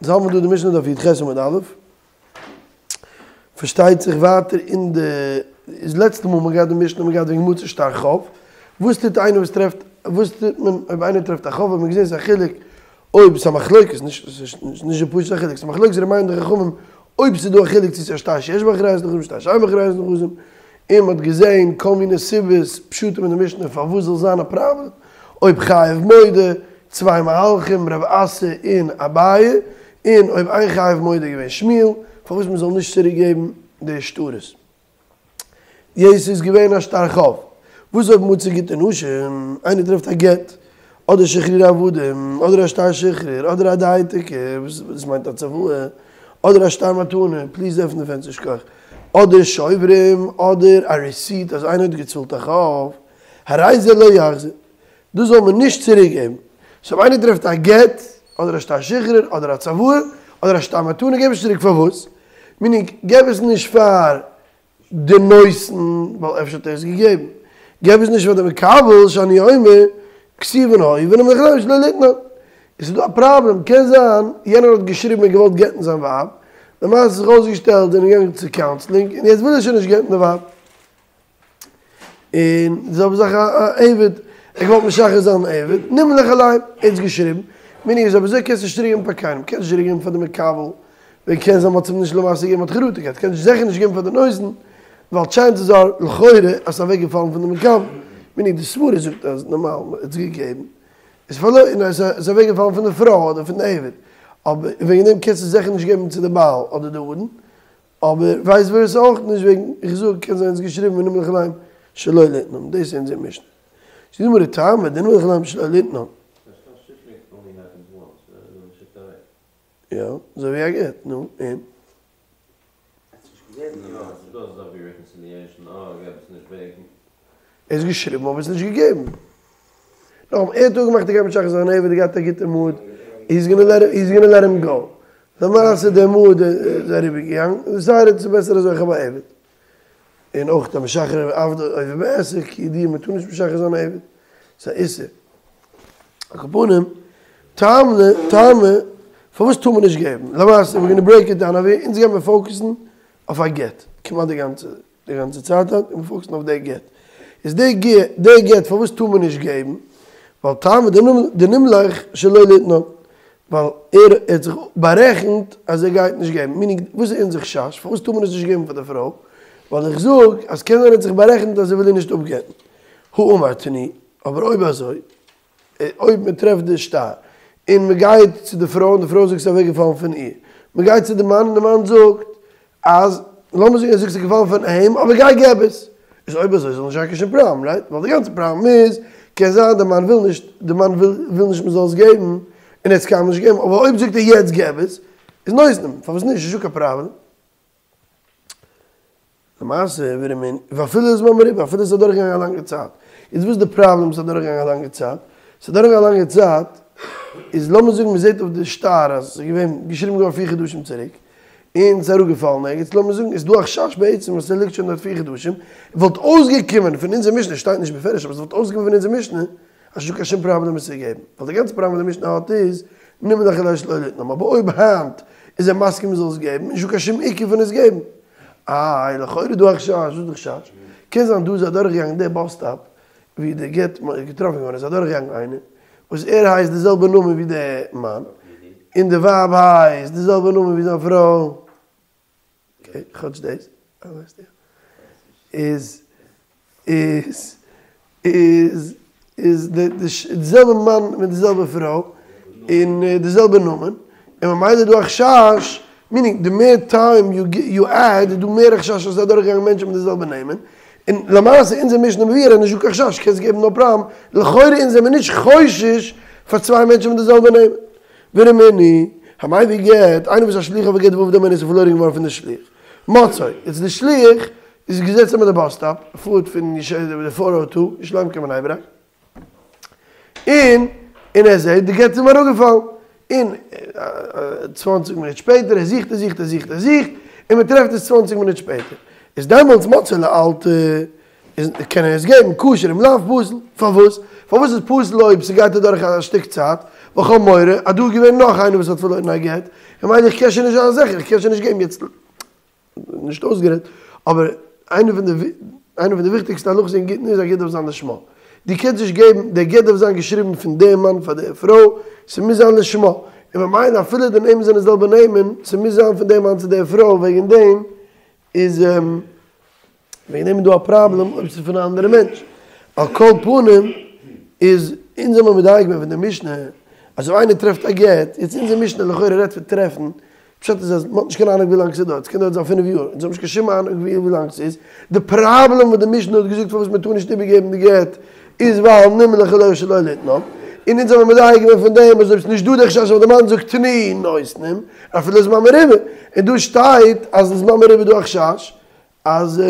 אונז האבן דא די משנה דף י"ח עמוד א', פארשטייט זיך ווייטער אין די, איז לעצטע מאל מ'האט געהאט די משנה האט מען געהאט וועגן מצא שטר חוב, וואס טוט איינער וואס טרעפט, וואס טוט מען אויב איינער טרעפט א חוב האט מען געזען ס'איז א חילוק אויב ס'איז א מחלוקת, נישט נישט די פשוט'ע חילוק, ס'איז א מחלוקת ר' מאיר און די חכמים אויב ס'איז דא א חילוק צו ס'איז א שטר שיש בו אחריות נכסים שטר שאין בו אחריות נכסים, און מ'האט געזען כל מיני סיבות פשטים אין די משנה פארוואס זאל זיין א פראבלעם אויב חייב מודה, צוויי מהלכים רב אסי און אביי, און אויב אין חייב מודה איז געווען שמואל, פארוואס מ'זאל נישט צוריק געבן די שטרות. יעס איז געווען א שטר חוב. וואס אויב מצא גיטי נשים, איינער טרעפט א גט, אדער שחרורי עבדים, אדער א שטר שחרור, אדער א דהייתיקא, וואס דאס מיינט א צוואה, אדער א שטר מתנה, please עפן די פענסטער שכוח, אדער שוברים, אדער א receipt אז איינער האט געצאלט א חוב, הרי זה לא יחזיר, דאס זאל מען נישט צוריק געבן. so אויב איינער טרעפט א גט, אדער א שטר שחרור, אדער א צוואה, אדער א שטר מתנה, געב עס צוריק פארוואס? meaning, געב עס נישט פאר די נותן, ווייל אפשר האט ער עס געגעבן. געב עס נישט פאר די מקבל, שאני אומר, כתובין היו ונמלך עליהם שלא ליתנן. עס איז דא א פראבלעם, קען זיין יענער האט געשריבן און געוואלט גט'ן זיין ווייב, למעשה האט זיך אויסגעשטעלט זענען געגאנגען צו counseling און יעצט וויל ער שוין נישט גט'ן די ווייב. און די זעלבע זאך א עבד, ער האט געוואלט משחרר זיין אן עבד, נמלך עליהם, ער האט עס געשריבן, meaning איז אויב אזוי קענסטו נישט צוריק געבן פאר קיינעם, קענסט נישט צוריק געבן פאר די מקבל, ווען קען זיין מ'האט עס אים נישט למעשה געגעבן מ'האט חרטה געהאט, קענסט זיכער נישט געבן פאר די נותן, ווייל chances are לכאורה אז ס'איז אוועק געפאלן פון די מקבל, meaning די סברא זאגט אז נארמאל מ'האט עס געגעבן, איז פארלוירן אז ס'איז אוועק געפאלן פון די פרוי אדער פון די עבד, אבער וועגן דעם קענסטו זיכער נישט געבן צו די בעל אדער די אדון, אבער ווייסט ווער עס אויך נישט וועגן איך זאג קען זיין עס געשריבן ונמלך עליהם שלא ליתנם דאס איז אונזער משנה זאגט די גמרא טעמא דנמלך עליהם שלא ליתנם. יא, אזוי ווי א גט, נו, און? ער איז געשריבן אבער עס נישט געגעבן. נאכאמאל, ער האט אפגעמאכט ער גייט משחרר זיין עבד, ער געהאט א גוטע mood, he's gonna let him go. למעשה די mood איז אריבער געגאנגען, decided ס'איז בעסער אזוי איך האב א עבד. און אויך המשחרר עבדו עובר בעשה, כידוע מ'טאר נישט משחרר זיין א עבד, ס'איז א איסור. על כל פנים, טעמא, פארוואס טאר מען נישט געבן? למעשה, we're gonna break it down, אבער אונז גיימיר focus ן אויף א גט, כמעט די גאנצע די גאנצע צייט היינט, און מיר focus ן אויף די גט. איז די די גט פארוואס טאר מען נישט געבן? ווייל טעמא דנמלך שלא ליתנן, ווייל ער האט זיך בארעכנט אז ער גייט נישט געבן, meaning וואס איז אונזער חשש? פארוואס טאר מען עס נישט געבן פאר די פרוי? ווייל איך זאג אז קען זיין ער האט זיך בארעכנט אז ער וויל איר נישט אפגט'ן. הא אמר תנו, אבער אויב אזוי, אויב מען טרעפט די שטר און מען גייט צו די פרוי און די פרוי זאגט ס'איז אוועקגעפאלן פון איר, מען גייט צו די מאן און די מאן זאגט אז, לאמיר זאגן ער זאגט ס'איז געפאלן פון אים אבער גיי געב עס, איז אויב אזוי זאל נישט זיין קיין שום פראבלעם right? ווייל די גאנצע פראבלעם איז, קען זיין די מאן וויל נישט, די מאן וויל נישט מען זאל עס געבן און ער האט עס קיינמאל נישט געגעבן, אבער אויב זאגט ער יעצט געב עס, איז נותנים, פארוואס נישט? נישטא קיין פראבלעם. למעשה ורמינהי, ואפילו לזמן מרובה, אפילו עס איז אדורכגעגאנגען א לאנגע צייט. איז וואס איז די פראבלעם ס'איז אדורכגעגאנגען א לאנגע צייט? ס'איז אדורכגעגאנגען א לאנגע צייט, איז לאמיר זאגן מ'זעט אויף די שטר אז ס'איז געווען געשריבן געווארן פיר חדשים צוריק, און ס'איז אראפגעפאלן ערגעץ, לאמיר זאגן איז דא א חשש בעצם אז ס'ליגט שוין דארט פיר חדשים, וואלט אויסגעקומען פון אונזער משנה, שטייט נישט בפירוש אבער ס'וואלט אויסגעקומען פון אונזער משנה, אז ס'נישטא קיין שום פראבלעם עס צו געבן, ווייל די גאנצע פראבלעם וואס די משנה האט איז, נמלך עליהם שלא ליתנם, אבער אויב היינט איז ער מסכים מ'זאל עס געבן, איז נישטא קיין שום עיקר פון עס געבן. איי, לכאורה איז דא א חשש, וואס איז די חשש? קען זיין דא איז אדורכגעגאנגען די bus stop ווי די גט איז געטראפן געווארן, איז אדורכגעגאנגען איינער וואס ער הייסט די זעלבע נאמען ווי די מאן, און די ווייב הייסט די זעלבע נאמען ווי זיין פרוי. okay, כאטש דאס ווייסטו יא. איז איז איז איז די די זעלבע מאן מיט די זעלבע פרוי און די זעלבע נאמען, און ממילא איז דא א חשש, meaning די מער time you add איז דא מער א חשש אז ס'איז אדורכגעגאנגען מענטשן מיט די זעלבע נעמען, און למעשה אונזער משנה מבואר אז נישטא קיין חשש, קענסט געבן no problem, לכאורה אונז זעמיר נישט חושש פאר צוויי מענטשן מיט די זעלבע נעמען. ורמינהי, המביא גט, איינער וואס איז א שליח אויף א גט ואבדו הימנו איז פארלוירן געווארן פון די שליח. מצאו, יעצט די שליח איז געזעצן ביי די bus stop, פארט פון די four o two, ירושלים קיין בני ברק, און און ער זעט די גט איז אים אראפגעפאלן, און צוואנציג מינוט שפעטער, ער זוכט ער זוכט ער זוכט ער זוכט, און מען טרעפט עס צוואנציג מינוט שפעטער, איז דעמאלטס מצאו לאלתר, איז קען ער עס געבן כשר אם לאו פסול, פארוואס? פארוואס איז פסול אויב ס'גייט אדורך א שטיק צייט? ווייל כ'האב מורא אז דא איז געווען נאך איינער וואס האט פארלוירן א גט, ממילא איך קען שוין נישט זיין זיכער, איך קען שוין נישט געבן יעצט, נישט אויסגערעדט, אבער איינע פון די איינע פון די וויכטיגסטע הלכות אין גיטין איז א גט דארף זיין לשמה. דו קענסט נישט געבן, דער גט דארף זיין געשריבן פון דעם מאן פאר דער פרוי, ס'מוז זיין לשמה. און ממילא אפילו די נעמען זענען די זעלבע נעמען, ס'מוז זיין פון דעם מאן צו דער פרוי, וועגן דעם איז וועגן דעם איז דא א פראבלעם אויב ס'איז פון א אנדערע מענטש. על כל פנים איז אונז האבן מדייק געווען פון די משנה אז אויב איינער טרעפט א גט, יעצט אונזער משנה לכאורה רעדט פון טרעפן, פשט איז אז מ'האט נישט קיין אהנונג ווי לאנג ס'איז דארט, ס'קען דארט זיין פינף יאר, אונז האבן נישט קיין שום אהנונג ווי לאנג ס'איז, די פראבלעם וואס די משנה האט געזאגט פארוואס מ'טאר נישט איבערגעבן די גט איז ווייל נמלך עליה שלא ליתנם, און אונז האבן מדייק געווען פון דעם אז אויב ס'נישט דא די חשש אז די מאן זאגט תנו נותנים אפילו זמן מרובה, און דא שטייט אז אין זמן מרובה איז דא א חשש אז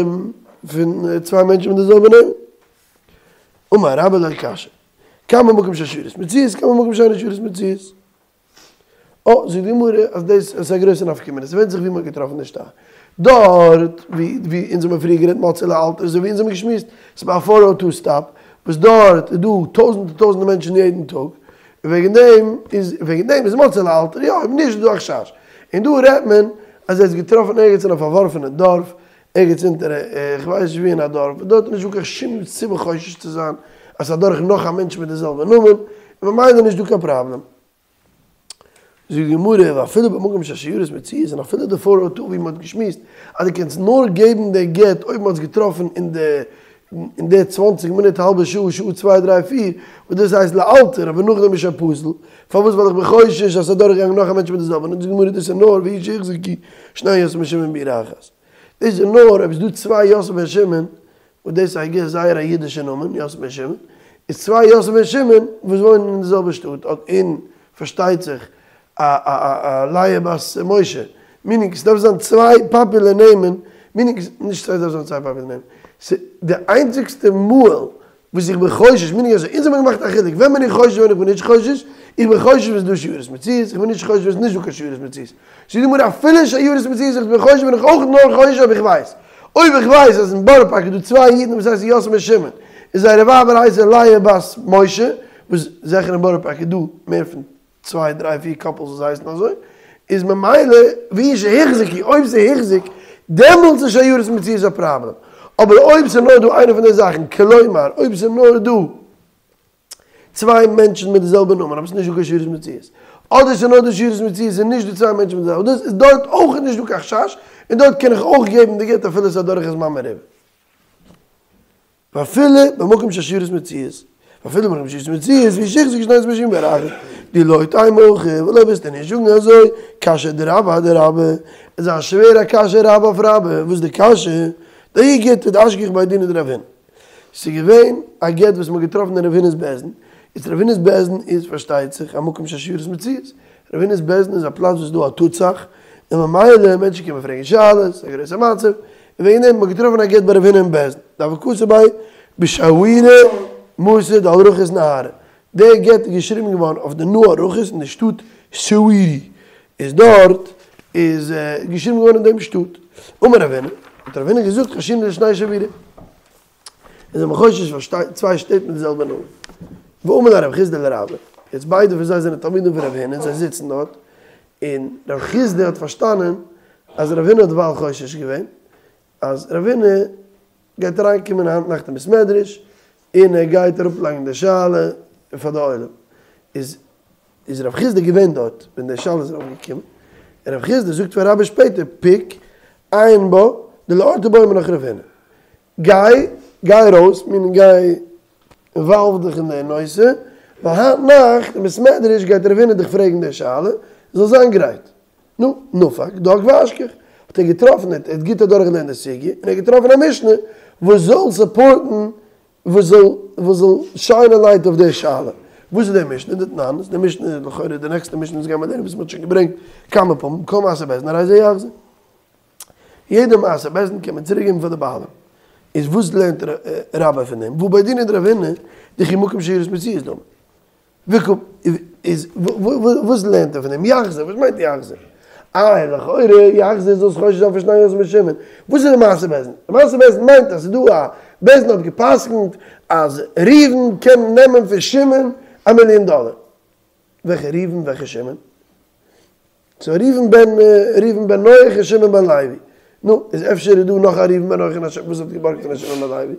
פון צוויי מענטשן מיט די זעלבע נעמען. אמר רבה לא קשיא, כאן במקום שהשיירות מצויות כאן במקום שאין השיירות מצויות. אה, זאגט די גמרא אז דאס איז א גרויסע נפקא מינה, ס'ווענדט זיך ווי מ'האט געטראפן די שטר. דארט ווי ווי אונז האבן פריער גערעדט מצאו לאלתר, אזוי ווי אונז האבן געשמועסט, ס'איז ביי א פאר או טו סטאפ, וואס דארט איז דא טויזענטער טויזענטער מענטשן יעדן טאג, און וועגן דעם איז וועגן דעם איז מצאו לאלתר, יא, אויב נישט איז דא א חשש. און דא רעדט מען אז ער האט עס געטראפן ערגעץ אין א פארווארפענע דארף, ערגעץ אונטער איך ווייס נישט ווי אין א דארף, דארט איז נישטא קיין שום סיבה חושש צו זיין אז ס'איז אדורך נאך א מענטש מיט די זעלבע נאמען, און ממילא איז נישטא קיין פראבלעם. זאגט די גמרא, ואפילו במקום שהשיירות מצויות, און אפילו די פאר או טו ווי מ'האט געשמועסט אז דו קענסט נאר געבן די גט אויב מ'האט עס געטראפן אין די אין די צוואנציג מינוט האלבע שעה שעה צוויי דריי פיר, וואס דאס הייסט לאלתר, אבער נאכדעם איז שוין פסול, פארוואס ווייל איך בין חושש אז ס'איז אדורכגעגאנגען נאך א מענטש מיט די זעלבע נאמען, זאגט די גמרא דאס איז נאר והוא שהוחזקו שני יוסף בן שמעון בעיר אחת, דאס איז נאר אויב איז דא צוויי יוסף בן שמעון, וואס דאס איז זייער א אידישע נאמען יוסף בן שמעון, איז צוויי יוסף בן שמעון וואס וואוינען אין די זעלבע שטאט, און פארשטייט זיך א א א לאה בת משה, מינינג ס'דארף זיין צוויי פאפולער נעמען, מינינג נישט ס'דארף זיין צוויי פאפולער נעמען, ס'די איינציגסטע מאל וואס איך בין חושש, מינינג אזוי, אונז האבן געמאכט א חילוק, ווען בין איך חושש ווען איך בין נישט חושש, איך בין חושש ווען ס'איז דא שיירות מצויות, איך בין נישט חושש ווען ס'איז נישט דא קיין שיירות מצויות. זאגט די גמרא אפילו שיירות מצויות איך בין חושש בין איך אויך נאר חושש אויב איך ווייס. אויב איך ווייס אז אין בארא פארק איז דא צוויי אידן וואס הייסן יוסף און שמעון, און זייערע ווייבער הייסן לאה בת משה, וואס זיכער אין בארא פארק איז דא מער פון צוויי דריי פיר קאפלס וואס הייסן אזוי, איז ממילא והוא שהוחזקו, אויב ס'איז הוחזק, דעמאלטס איז שיירות מצויות א פראבלעם, אבער אויב ס'איז נאר דא איינע פון די זאכן, כלומר אויב ס'איז נאר דא צוויי מענטשן מיט די זעלבע נאמען אבער ס'איז נישט דא קיין שיירות מצויות, אדער ס'איז נאר דא שיירות מצויות און נישט דא צוויי מענטשן מיט די זעלבע, דאס איז דארט אויך נישט דא קיין חשש, און דארט קען איך אויך געבן די גט אפילו ס'איז אדורך א זמן מרובה. ואפילו במקום שהשיירות מצויות, ואפילו במקום שהשיירות מצויות, והוא שהוחזקו שני יוסף בן שמעון בעיר אחת, דאי לא תימא הכי, ווייל אויב וועסטו נישט זאגן אזוי, קשיא דרבה אדרבה, איז א שווערע קשיא רבה אויף רבה, וואס איז די קשיא? דההוא גיטא דאשכח בי דינא דרב הונא. ס'איז געווען א גט וואס מ'האט געטראפן אין רב הונא'ס בית דין, איז רב הונא'ס בית דין איז פארשטייט זיך א מקום שהשיירות מצויות, רב הונא'ס בית דין איז א פלאץ וואס איז דא א טוט זיך, און ממילא מענטשן קומען פרעגן שאלות, ס'איז א גרויסע מצב, און וועגן דעם האט מען געטראפן א גט ביי רב הונא אין בית דין, דהוה כתב ביה בשעורא מתא דעל רכס נהרא, דער גט איז געשריבן געווארן אויף די נהר רכס אין די שטאט שעורי, איז דארט איז געשריבן געווארן אין דעם שטאט. אמר רב הונא, האט רב הונא געזאגט חיישינן לשני שעבורי, איז מען חושש פאר צוויי שטעט מיט די זעלבע נאמען. ואמר ליה רב חסדא לרבה, יעצט ביידע פון זיי זענען תלמידים פון רב הונא און זיי זיצן דארט, און רב חסדא האט פארשטאנען אז רב הונא האט דערווייל חושש געווען אז רב הונא גייט אריין קומען היינט נאכט אין בית מדרש און ער גייט אראפ לייגן די שאלה פאר די עולם, איז איז רב חסדא געווען דארט ווען די שאלה איז ארויף געקומען, און רב חסדא זאגט פאר רבה שפעטער פוק עיין בה דלאורתא בעי מינך רב הונא, גיי גיי ארויס מינינג גיי אינוואלוו דיך אין די נושא, ווייל היינט נאכט אין בית מדרש גייט רב הונא דיך פרעגן די שאלה, זאל זיין גרייט. נו, נפק, דק ואשכח. האט ער געטראפן, ער האט גוט אדורכגעלערנט די סוגיא, און ער האט געטראפן א משנה וואס זאל סופארטן, וואס זאל, וואס זאל שיינען א לייט אויף די שאלה. וואס איז די משנה? דתנן, די משנה איז לכאורה די נעקסטע משנה וואס גיימער לערנען וואס מען האט שוין געברענגט כמה פעמים, כל מעשה בית דין הרי זה יחזיר. יעדע מעשה בית דין קען מען צוריק געבן פאר די בעלים. איז וואס לערנט רבה פון דעם? והא בי דינא דרב הונא, דכי מקום שיירות מצויות דמי. וכו' איז וואס לערנט ער פון דעם? יחזיר, וואס מיינט יחזיר? איי לכאורה יחזיר זאלסט חושש זיין פון שני יוסף בן שמעון. וואס איז די מעשה בית דין? די מעשה בית דין מיינט אז ס'איז דא א בית דין האט גע'פסק'נט אז ראובן קען נעמען פון שמעון א מיליאן דאלער. וועלכע ראובן וועלכע שמעון? סאו ראובן בן ראובן בן נח און שמעון בן לוי. נו, איז אפשר איז דא נאך א ראובן בן נח און א שמעון וואס האט געבארגט פון א שמעון בן לוי?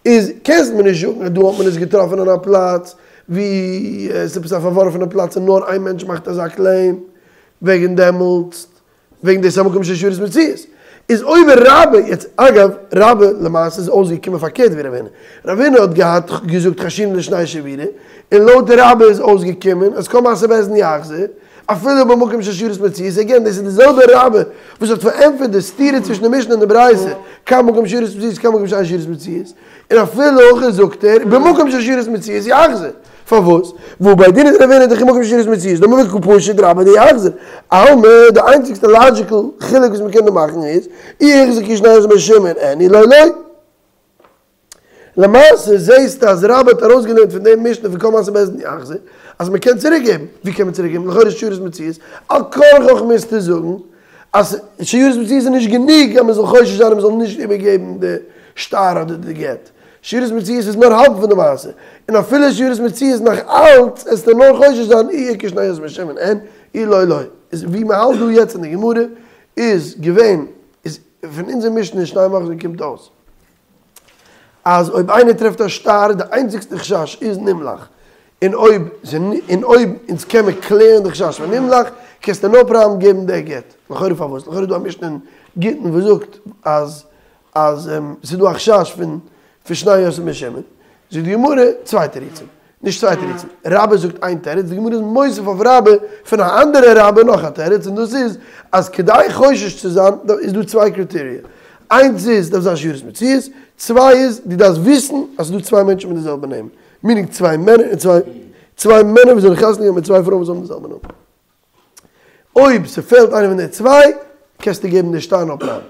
איז קענסט מיר נישט זאגן אז דא האט מען עס געטראפן אין א פלאץ ווי עס איז עפעס א פארווארפענע פלאץ און נאר איין מענטש מאכט אזא קלעים וועגן דעמאלטס וועגן דאס א מקום של שיירות מצויות איז אויב רבה יעצט אגב רבה למעשה איז אויסגעקומען פארקערט ווי רב הונא רב הונא האט געהאט געזאגט חיישינן לשני שיבורי און לויט רבה איז אויסגעקומען אז כל מעשה בית דין יחזיר אפילו במקום של שיירות מצויות עגעין דאס איז די זעלבע רבה וואס האט פארענטפערט די סתירה צווישן די משנה און די ברייתא כאן מקום של שיירות מצויות כאן מקום שאין שיירות מצויות און אפילו הכי זאגט ער במקום של שיירות מצויות יחזיר. פארוואס? והא בעדינא דרב הונא דכי מקום של שיירות מצויות, דאמר קא פשיט רבה דיחזיר. אלמא, די איינציגסטע לאדזשיקל חילוק וואס מ'קען דא מאכן איז, אי הוחזקו שני יוסף בן שמעון אין אי לא לא. למעשה זעהסטו אז רבה האט ארויסגעלערנט פון דעם משנה פון כל מעשה בית דין יחזיר, אז מ'קען צוריקגעבן. ווי קען מען צוריקגעבן? לכאורה שיירות מצויות. על כרחך מוזטו זאגן אז שיירות מצויות איז נישט גענוג אז מ'זאל חושש זיין אז מ'זאל נישט איבערגעבן די שטר אדער די גט. שיירות מצויות איז נאר האלב פון די מעשה, און אפילו שיירות מצויות נאך אלץ עסטו נאר חושש זיין אי איכא שני יוסף בן שמעון אין אי לא לא. איז ווי מען האלט דא יעצט אין די גמרא איז געווען איז פון אונזער משנה אין שני מוכסין קומט אויס אז אויב איינער טרעפט א שטר די איינציגסטע חשש איז נמלך און אויב און אויב אונז קען מען קלערן די חשש פון נמלך קענסטו נאו פראבלעם געבן די גט לכאורה פארוואס לכאורה איז דא א משנה אין גיטין וואס זאגט אז אז ס'איז דא א חשש פון פון שני יוסף בן שמעון, זאגט די גמרא צוויי תירוצים, נישט צוויי תירוצים, רבה זאגט איין תירוץ, די גמרא איז מוסיף אויף רבה פון א אנדערע רבה נאך א תירוץ, און דאס איז אז כדי חושש צו זיין איז דא צוויי קריטעריע, איינס איז דארף זיין שיירות מצויות, צוויי איז דו דארפסט וויסן אז ס'איז דא צוויי מענטשן מיט די זעלבע נעמען, מינינג צוויי מענער און צוויי צוויי מענער וואס זענען חתונה געהאט מיט צוויי פרויען וואס האבן די זעלבע נאמען. אויב ס'פעלט איינער פון די צוויי, קענסטו געבן די שטר נאו פראבלעם.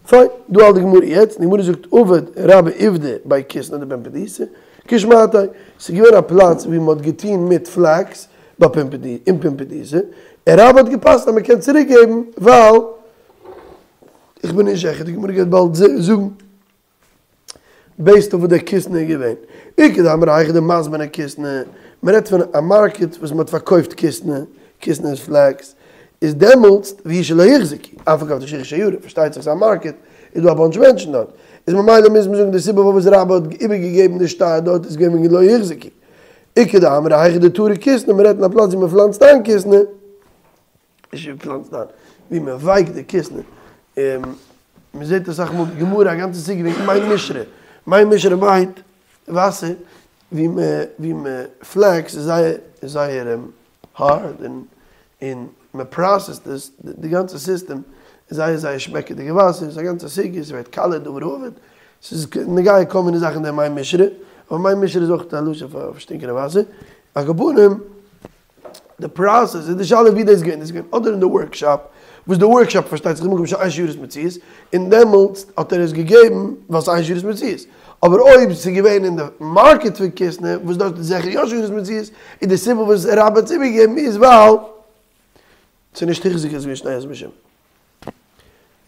פיין, דא האלט די גמרא יעצט, די גמרא זאגט עבד רבה עובדא בי כיתנא דפומבדיתא, כשמעתיה, ס'איז געווען א פלאץ ווי מ'האט געטון מיט פלעקס ביי פומבדיתא, אין פומבדיתא, און רבה האט געפסק'נט אז מ'קען צוריק געבן ווייל איך בין נישט זיכער, די גמרא גייט באלד זאגן. בעיסד אויף וואס דער כיתנא איז געווען. איכא דאמרי היכא דמזבני כיתנא, מען רעדט פון א מארקעט וואס מען האט פארקויפט כיתנא, כיתנא איז פלעקס, איז דעמאלטס והוא שלא הוחזקו, אף על גב דשכיחא שיירא, פארשטייט זיך ס'איז א מארקעט, איז דא א באנטש מענטשן דארט, איז ממילא מוז מען זאגן די סיבה פארוואס רבה האט איבערגעגעבן די שטר דארט איז געווען וועגן לא הוחזקו. איכא דאמרי היכא דטרו כיתנא, מען רעדט אין א פלאץ ווי מען פלאנצט איין כיתנא. נישט ווי מ'פלאנצט איין, ווי מען ווייקט די כיתנא, מען זעט אסאך מאל די גמרא א גאנצע סוגיא וועגן מי משרה, מי משרה מיינט וואסער ווי מען ווי מען פלעקס איז זייער איז זייער הארד און און מען פראסעסט עס, די גאנצע סיסטעם איז זייער זייער שמעקעדיגע וואסער, ס'איז א גאנצע סוגיא, ס'ווערט קאלערט דבר האבד, ס'איז נוגע כל מיני זאכן די מי משרה, אבער מי משרה איז אויך א לשון פאר שטינקענע וואסער, על כל פנים. די פראסעס איז די שאלה ווי דאס איז געווען, דאס איז געווען אדער אין די ווארקשאפ, וואס די ווארקשאפ פארשטייט זיך איז מקום שאין שיירות מצויות, און דעמאלטס האט ער עס געגעבן ווייל ס'איז אין שיירות מצויות, אבער אויב ס'איז געווען אין די מארקעט פון כיתנא וואס דארט איז זיכער יא שיירות מצויות, איז די סיבה וואס רבה האט עס איבערגעגעבן איז ווייל ס'איז נישט הוחזק איז געווען שני יוסף בן שמעון.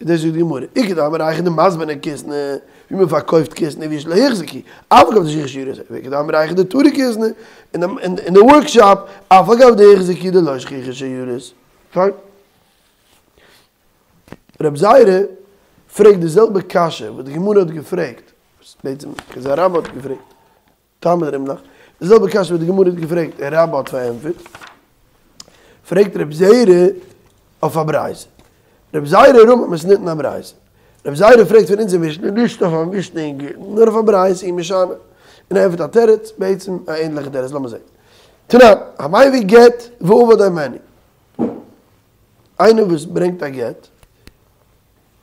איז דאס זאגט די גמרא, איכא דאמרי היכא דמזבני כיתנא, ווי מען פארקויפט כיתנא והוא שלא הוחזקו, אף על גב דשכיחא שיירא, ואיכא דאמרי היכא דטרו כיתנא, אין די ווארקשאפ, אף על גב דהוחזקו דלא שכיחא שיירא. פיין. רב זירא פרעגט די זעלבע קשיא וואס די גמרא האט געפרעגט, בעצם רבה האט געפרעגט. טעמא דנמלך, די זעלבע קשיא וואס די גמרא האט געפרעגט און רבה האט פארענטפערט, פרעגט רב זירא אויף א ברייתא. רב זירא רמי מתניתין אברייתא. רב זירא פרעגט פון אונזער משנה נישט אויף א משנה אין גיטין נאר אויף א ברייתא ומשני. און ער ענטפערט א תירוץ, בעצם א ענדליכע תירוץ, לאמיר זען. תנן, המביא גט ואבד הימנו. איינער וואס ברענגט א גט.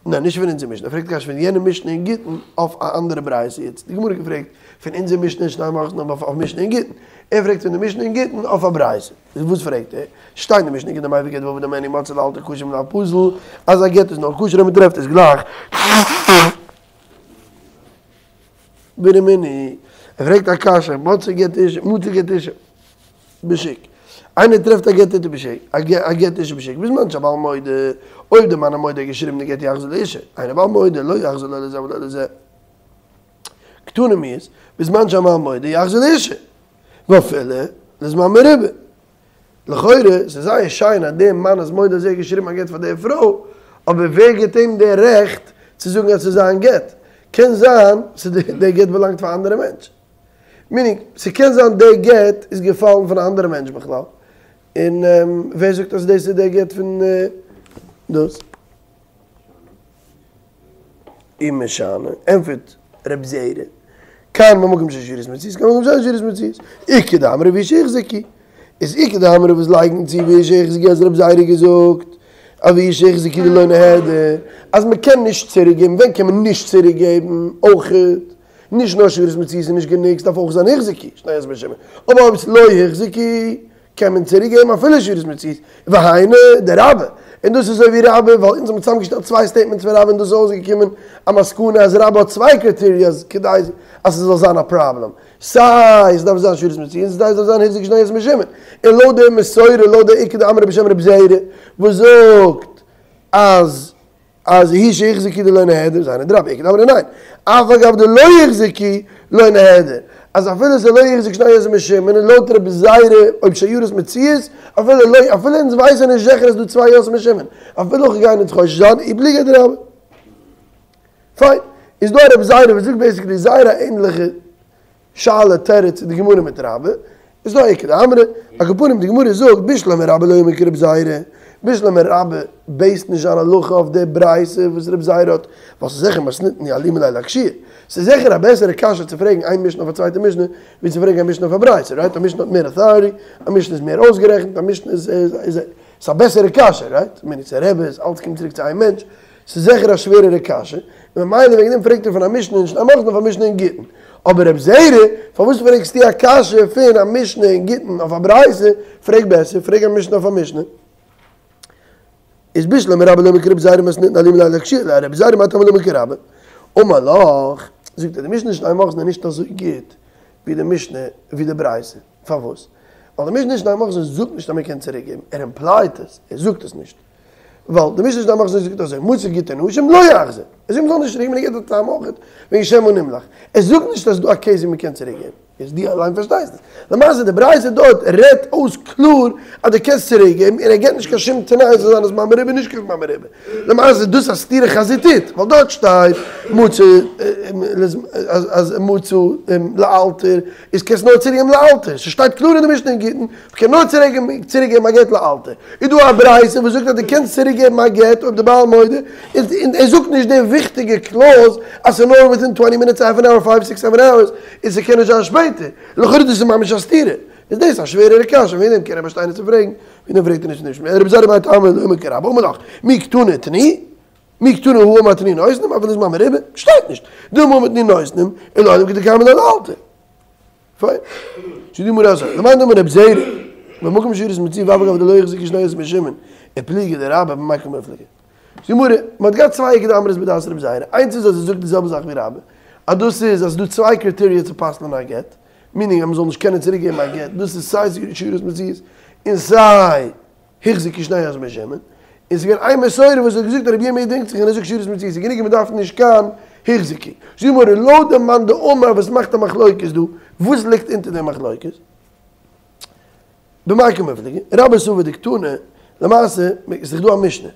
ניין, נישט פון אונזער משנה, ער פרעגט א קשיא פון יענע משנה אין גיטין אויף א אנדערע ברייתא, יעצט די גמרא האט געפרעגט פון אונזער משנה אין שני מוכסין אויף א משנה אין גיטין, ער פרעגט פון די משנה אין גיטין אויף א ברייתא, איז וואס פרעגט ער? שטייט אין די משנה אין גיטין המביא גט ואבד הימנו ומצאו לאלתר כשר אם לאו פסול, אז א גט איז נאר כשר אויב מען טרעפט עס גלייך. ורמינהי, ער פרעגט א קשיא, מצא גט אשה, מצא גט אשה בשוק, איינער טרעפט א גט אשה בשוק, א גט אשה בשוק, בזמן שהבעל מודה, אויב די מאן המודה האט געשריבן די גט יחזיר לאשה, אין הבעל מודה, לא יחזיר לא לזה ולא לזה. קתני מיהת, בזמן שהבעל מודה יחזיר לאשה, ואפילו לזמן מרובה. לכאורה ס'איז זייער שיין אז דער מאן איז מודה אז ער האט געשריבן א גט פאר דער פרוי, אבער ווער גיבט אים די רעכט צו זאגן אז ס'איז זיין גט? קען זיין דער גט באלאנגט פאר א אנדערע מענטש. meaning, ס'קען זיין דער גט איז געפאלן פון א אנדערע מענטש בכלל, און ווער זאגט אז דאס איז דער גט פון דאס? ומשני, ענטפערט רב זירא, כאן במקום ששיירות מציאות, כאן במקום שאין שיירות מציאות, איכא דאמרי והוא שהוחזקו, איז איכא דאמרי וואס לייגן צו והוא שהוחזקו אז רב זירא געזאגט אז והוא שהוחזקו דלא נהדר, אז מען קען נישט צוריק געבן, ווען קען מען נישט צוריק געבן? אויכעט, נישט נאר שיירות מציאות איז נישט גענוג, ס'דארף אויך זיין הוחזקו, שני יוסף בן שמעון, אבער אויב ס'איז לא הוחזקו קען מען צוריק געבן אפילו שיירות מציאות, והיינו דרבה, און דאס איז אזוי ווי רבה, ווייל אונז האבן צוזאמגעשטעלט צוויי statements פון רבה און דאס איז אויסגעקומען א מסקנא אז רבה האט צוויי criterias כדי אז ס'זאל זיין א פראבלעם, סיי עס דארף זיין שיירות מציאות און סיי עס דארף זיין הוחזקו שני יוסי בן שמעון, און לויט די מסורה לויט די איכא דאמרי בשם רב זירא וואס זאגט אז אז הוא שהוחזקו דלא נהדר איז היינו דרבה איכא דאמרי ניין, אף על גב דלא הוחזקו לא נהדר, אז אפילו ס'איז לא הוחזקו שני יוסי בן שמעון און לויט רבי זירא אויב שיירות מציאות אפילו לא אפילו אונז ווייסען נישט זיכער אז ס'דא צוויי יוסי בן שמעון אפילו הכי גייען אונז חושש זיין ופליגא דרבה. פיין, איז דא א רבי זירא וואס זאגט basically זייער א ענדליכע שאלה תירוץ אין די גמרא מיט רבה, איז דא א איכא דאמרי, על כל פנים די גמרא זאגט בשלמא רבה לא אמר כרבי זירא, בשלמא רבה base ט נישט זיין הלכה אויף די ברייתא וואס רבי זירא האט, ווייל ס'איז זיכער מתניתין אלימא ליה לאקושיא, ס'איז זיכער א בעסערע קשיא צו פרעגן איין משנה אויף א צווייטע משנה ווי צו פרעגן א משנה אויף א ברייתא, right? א משנה האט מער authority, א משנה איז מער אויסגערעכנט, א משנה איז איז איז א בעסערע קשיא, right? מיין איך ס'איז רעבעס, אלץ קומט צוריק צו איין מענטש, ס'איז זיכער א שווערערע קשיא, און ממילא וועגן דעם פרעגט ער פון א משנה אין שני מוכסין אויף א משנה אין גיטין. אבער רב זירא, פארוואס פרעגסטו א קשיא פון א משנה אין גיטין אויף א ברייתא, פרעג בעסער, פרעג א משנה אויף א משנה. איז בשלמא רבה לא אמר כרבי זירא מתניתין אלימא ליה לאקושיא, לרבי זירא מאי טעמא לא אמר כרבה. אמר לך, זאגט ער, די משנה אין שני מוכסין איז נישט אזוי גוט ווי די משנה ווי די ברייתא. פארוואס? ווייל די משנה אין שני מוכסין זאגט נישט אז מען קען צוריקגעבן, ער imply ט עס, ער זאגט עס נישט. ווייל די משנה שני מוכסין זאגט אזוי, מצא גיטי נשים לא יחזיר, ער זאגט מ'זאל נישט צוריקגעבן און ער געבט א טעם אויך וועגן שמא נמלך, ער זאגט נישט אז ס'דא א case ווי מ'קען צוריקגעבן, יעצט דו אליין פארשטייסט עס, למעשה די ברייתא דארט רעדט אויס קלאר אז דו קענסט צוריקגעבן און ער געבט נישט קיין שום תנאי עס זאל זיין א זמן מרובה נישט קיין זמן מרובה, למעשה איז דאס א סתירה חזיתית, ווייל דארט שטייט מצא אז מצא לאלתר איז קענסט נאר צוריקגעבן לאלתר, ס'שטייט קלאר אין די משנה אין גיטין מ'קען נאר צוריקגעבן א גט לאלתר. איז דא א ברייתא וואס זאגט אז דו קענסט צוריק געבן א גט אויב די בעל מודה איז און ער זאגט נישט די וויכטיגע clause אז ס'איז נאר within twenty minutes half an hour five six seven hours און ס'קען נישט זיין שפעטער, לכאורה דאס איז ממש א סתירה, איז דאס א שווערערע קשיא וועגן דעם קען ער באשטיין נישט צו פרעגן, וועגן דעם פרעגט ער נישט נישט רבי זירא מאי טעמא לא אמר כרבה אמר לך מי קתני תנו מי קתני הא אמר תנו נותנים אפילו זמן מרובה שטייט נישט דילמא אמר תנו נותנים ולעולם כדקיימא לן לאלתר. פיין. זאגט די גמרא אזוי, למאן דאמר רב זירא, במקום ששיירות מציאות ואף על גב דלא הוחזקו שני יוסי בן שמעון, ופליגא דרבה במאי קמיפלגי. זאגט די גמרא, מען האט געהאט צוויי איכא דאמרי'ס בדעת רב זירא, איינס איז אז ער זאגט די זעלבע זאך ווי רבה, אז דאס איז אז ס'איז דא צוויי criteria צו פסל'ען א גט, meaning אז מען זאל נישט קענען צוריק געבן א גט, דאס איז סיי שיירות מציאות און סיי הוחזקו שני יוסי בן שמעון, און ס'איז געווען איין מסורה וואס האט געזאגט אז רבי ירמי' דינגט זיך און ער זאגט שיירות מציאות איז גענוג און מ'דארף נישט קיין הוחזקו. זאגט די גמרא, לויט די מאן דאמר וואס מאכט א מחלוקת דא, וואס ליגט אונטער די מחלוקת? במאי קמיפלגי, רבה סבר דקתני, למעשה איז דאך דא א משנה,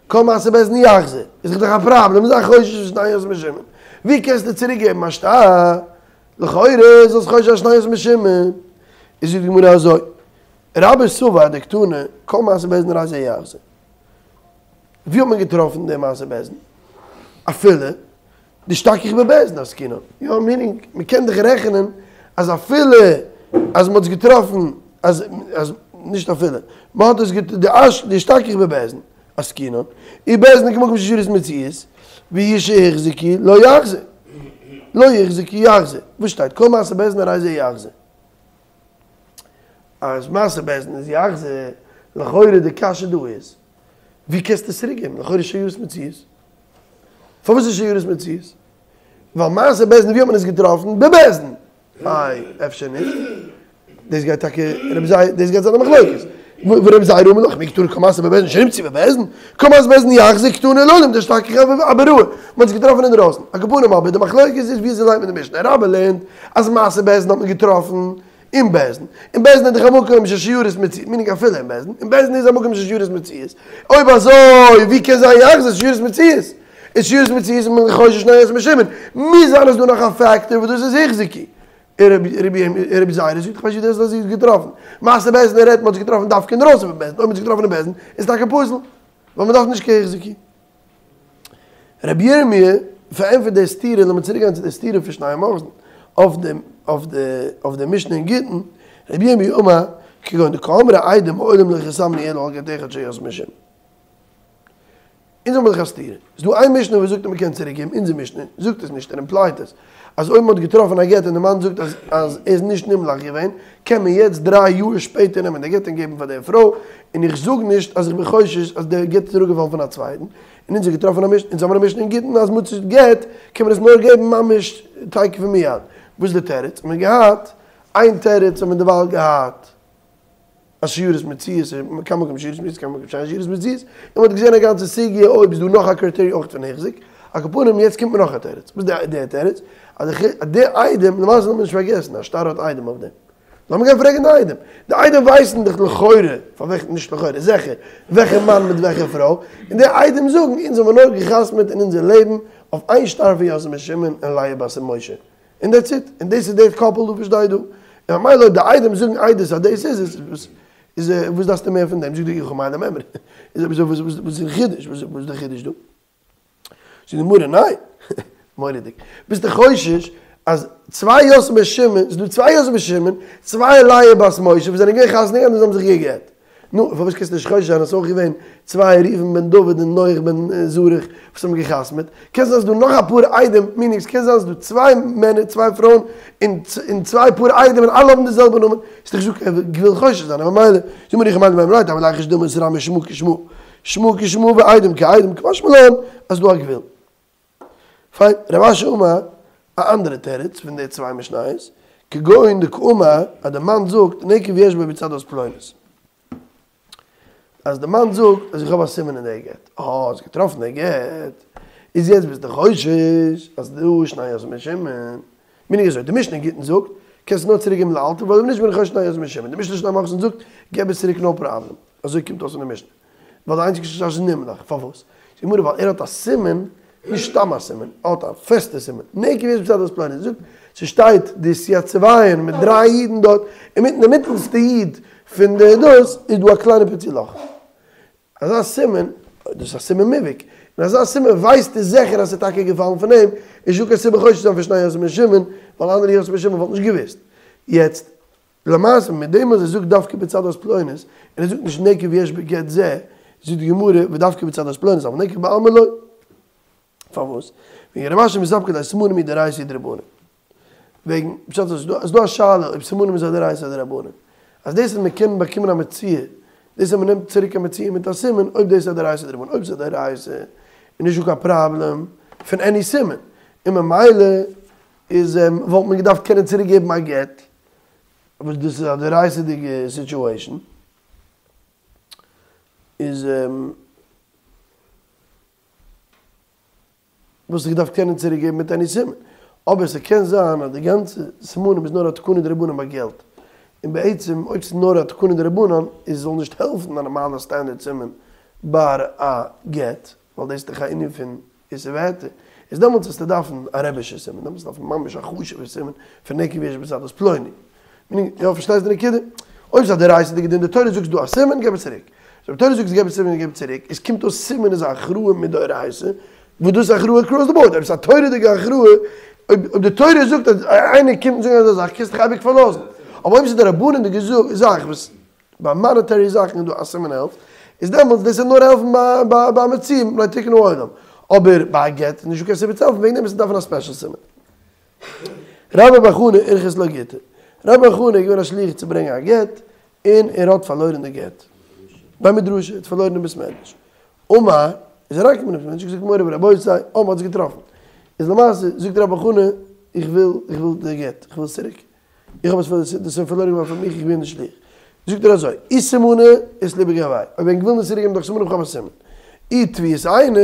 כל מעשה בית דין יחזיר, איז דאך א פראבלעם, איז א חושש פון שני יוסי בן שמעון, ווי קענסטו צוריק געבן א שטר? לכאורה זאלסט חושש זיין שני יוסי בן שמעון, איז זאגט די גמרא אזוי, רבה סבר דקתני, כל מעשה בית דין הרי זה יחזיר. ווי האט מען געטראפן די מעשה בית דין? אפילו דאשתכח בבית דין עסקינן. יא, meaning, מען קען דאך רעכענען אז אפילו אז מען האט עס געטראפן אז אז נישט אפילו, מען האט עס געט דאשתכח בבית דין עסקינן, ובית דין כמקום ששיירות מציאות, והוא שהוחזקו לא יחזיר. לא הוחזקו יחזיר. וואס שטייט? כל מעשה בית דין הרי זה יחזיר. אז מעשה בית דין איז יחזיר, לכאורה די קשיא דא איז, ווי קענסטו עס צוריק געבן, לכאורה שיירות מציאות. פארוואס איז שיירות מציאות? ווייל מעשה בית דין ווי האט מען עס געטראפן? בבית דין. איי, אפשר נישט? דאס גייט טאקע רבי זירא, דאס גייט זיין די מחלוקת. ורבי זירא אמר לך, מי קתני כל מעשה בבית דין שנמצאו בבית דין, כל מעשה בית דין יחזיר קתני לעולם דאשתכח אבראי, מען האט עס געטראפן אינדרויסן. על כל פנים אבער די מחלוקת איז ווי אזוי ליינט מען די משנה, רבה לערנט אז מעשה בית דין האט מען געטראפן. אין בית דין, אין בית דין איז דאך א מקום ששיירות מציאות, מיינינג אפילו אין בית דין, אין בית דין איז א מקום ששיירות מציאות, אויב אזוי ווי קען זיין יחזיר שיירות מציאות? איז שיירות מציאות איז מען חושש שני יוסי בן שמעון, מוז זיין אז דא נאך א פעקטאר וואס דאס איז החזיקו. רבי זירא זאגט איך ווייס נישט ווי דו האסט עס געטראפן, מעשה בית דין רעדט מען האט עס געטראפן דווקא אינדרויסן פון בית דין, אויב מען האט עס געטראפן אין בית דין איז טאקע פסול, ווייל מען דארף נישט קיין החזיקו. רבי ירמי' פארענטפערט די סתירה, לאמיר צוריק גיין צו די סתירה פון שני המוחזן אויף די אויף די אויף די משנה אין גיטין, רבי ירמי' אמר, כגון דקאמרי עדים מעולם לא חתמנו אלא על גט אחד של יוסי בן שמעון. אונז האבן דאך א סתירה. ס'איז דא איין משנה וואס זאגט אז מ'קען צוריק געבן, אונזער משנה זאגט עס נישט, ער אימפלייט עס, אז אויב מ'האט געטראפן א גט און די מאן זאגט אז אז ער איז נישט נמלך געווען, קען מען יעצט דריי יאר שפעטער נעמען די גט און געבן פאר די פרוי, און איך זאג נישט אז איך בין חושש אז די גט איז אראפגעפאלן פון א צווייטן, און אונז האט געטראפן א משנה, אונז האבן א משנה אין גיטין אז מצא גט קען מען עס נאר געבן ממש תיכף ומיד. וואס איז די תירוץ? האט מען געהאט איין תירוץ האט מען דערווייל געהאט. אז שיירות מציאות, כאן מקום שיירות מציאות, כאן מקום שאין שיירות מציאות, און מ'האט געזען א גאנצע סוגיא אויב איז דא נאך א קריטעריע אויך פון החזק, על כל פנים יעצט קומט מיר נאך א תירוץ, וואס איז די תירוץ? אז די עדים, למעשה זאל מען נישט פארגעסן א שטר האט עדים אויף דעם, לאמיר גיין פרעגן די עדים, די עדים ווייסן דאך לכאורה, פאר וועלכע, נישט לכאורה, זיכער, וועלכע מאן מיט וועלכע פרוי, און די עדים זאגן אונז האבן נאר גע'חתמ'עט אין אונזער לעבן אויף איין שטר פון יוסף בן שמעון און לאה בת משה, און דעטס איט, און דאס איז די קאפל דא וואס שטייט דא, און ממילא אויב די עדים זאגן עדות אז דאס איז עס, וואס איז וואס דארפסטו מער פון דעם, זאגט די אי הכי מאי למימרא, איז אויב אזוי וואס איז די חידוש, וואס איז די חידוש דא? זאגט די גמרא ניין, מורא'דיג, ביסטו חושש אז צוויי יוסף בן שמעון, ס'איז דא צוויי יוסף בן שמעון, צוויי לאה בת משה וואס זענען געווען חתונה געהאט און זיי האבן זיך גע'גט. נו, פארוואס קענסטו נישט חושש זיין אז ס'איז אויך געווען צוויי ראובן בן דוד און נח בן זרח וואס האבן גע'חתמ'עט? קען זיין אז ס'דא נאך אפאר עדים, מיענינג ס'קען זיין אז ס'דא צוויי מענער צוויי פרויען און צוויי פאר עדים און אלע האבן די זעלבע נאמען, איז דאך נישטא קיין גבול חושש זיין, און ממילא, זאג מיר אי הכי מאי למימרא תימא ליחוש דילמא איתרמי שמא כשמא, שמא כשמא ועדים כעדים, קא משמע לן אז ס'דא א גבול. פיין, רב אשי אמר א אנדערע תירוץ פון די צוויי משניות, כגון דקאמר אז די מאן זאגט נקב יש בו בצדת פלונית. אז די מאן זאגט אז איך האב א סימן אין די גט, אה האסט געטראפן די גט, איז יעצט ביסטו חושש אז דא איז שני יוסי בן שמעון, מיינינג אזוי, די משנה אין גיטין זאגט קענסט נאר צוריק געבן לאלתר ווייל אויב נישט בין איך חושש שני יוסי בן שמעון, די משנה שני מוכסין זאגט געב עס צוריק נאו פראבלעם, אזוי קומט אויס אין די משנה. ווייל די איינציגסטע חשש איז נמלך, פארוואס? זאגט די גמרא ווייל ער האט א סימן, נישט סתם א סימן, ער האט א פעסטע סימן, נקב יש בצדת פלונית, זאגט, ס'שטייט דהתייצבן מיט דריי אידן דארט, אינמיטן די מיטעלסטע איד פון די דאס איז דא א קליינע פיצי לאך. אזא סימן, דאס איז א סימן מובהק, און אזא סימן ווייסטו זיכער אז ס'איז טאקע געפאלן פון אים, איז נישטא קיין סיבה חושש צו זיין פון שני יוסי בן שמעון, ווייל אנדערע יוסי בן שמעון וואלט נישט געוואוסט. יעצט, למעשה מיט דעם אז ער זאגט דווקא בצדת פלונית, און ער זאגט נישט נקב יש בגט זה, זאגט די גמרא ודווקא בצדת פלונית אבל נקב בעלמא לא. פארוואס? וועגן רב אשי מספקא ליה סימנים אי דאורייתא אי דרבנן. וועגן פשט אז ס'איז דא א שאלה אויב סימנים איז א דאורייתא אדער דרבנן. אז דאס אז מ'קען באקומען א מציאה, דאס אז מ'נעמט צוריק א מציאה מיט א סימן, אויב דאס איז א דאורייתא אדער דרבנן. אויב ס'איז א דאורייתא איז נישטא קיין פראבלעם פון עני סימן. און ממילא איז וואלט מען געדארפט קענען צוריק געבן א גט, וואס דאס איז א דאורייתא'דיגע סיטועשאן, איז וואלסטו געדארפט קענען צוריק געבן מיט עני סימן, אבער ס'קען זיין אז די גאנצע סימנים איז נאר א תקנה דרבנן ביי געלט, און בעצם אויב ס'איז נאר א תקנה דרבנן איז זאל נישט העלפן א נארמאלע סטענדערט סימן ביי א גט, ווייל דאס איז דאך א ענין פון איסור והיתר, איז דעמאלטס וועסטו דארפן א רבי'שע סימן, דעמאלטס דארף מען ממש א חשוב'ע סימן פון נקב יש בצדת פלוני. יא, פארשטייסט די נקודה? אויב ס'איז א דאורייתא'דיגע דין, די תורה זאגט ס'דא א סימן, געב עס צוריק. אויב די תורה זאגט געב עס סימן געב צוריק, איז קומט אויס סימן איז א הכרעה מדאורייתא, וואס דאס איז הכרעה אקראס די באורד, אויב ס'איז א תורה'דיגע הכרעה, אויב די תורה זאגט אז איינער קומט און זאגט אזא זאך, קענסטו דיך אייביג פארלאזן. אבער אויב ס'איז דרבנן'דיגע זאך וואס ביי מאנעטערי זאכן איז דא א סימן העלפט, איז דעמאלטס דאס וועט נאר העלפן ביי ביי א מציאה מפני תיקון העולם, אבער ביי א גט איז נישטא קיין סיבה צו העלפן וועגן דעם וועסטו דארפן א ספעשל סימן. רבה בר חנה אירכס ליה גיטא, רבה בר חנה איז געווען א שליח צו ברענגען א גט, און ער האט פארלוירן די גט, בי מדרשא, ער האט פארלוירן אין בית מדרש, אמר, איז אריינגעקומען אין בית מדרש, געזאגט מורי ורבותי, אה מ'האט עס געטראפן, איז למעשה זאגט רבה בר חנה איך וויל איך וויל די גט, איך וויל עס צוריק. איך האב עס פאר דאס איז פארלוירן געווארן פאר מיך איך בין נישט שליח. זאגט ער אזוי, אי סימנא אית לי בגוייהו, אויב ענק ווילן עס צוריק געבן דורך סימנים איך האב א סימן. אי טביעות עינא,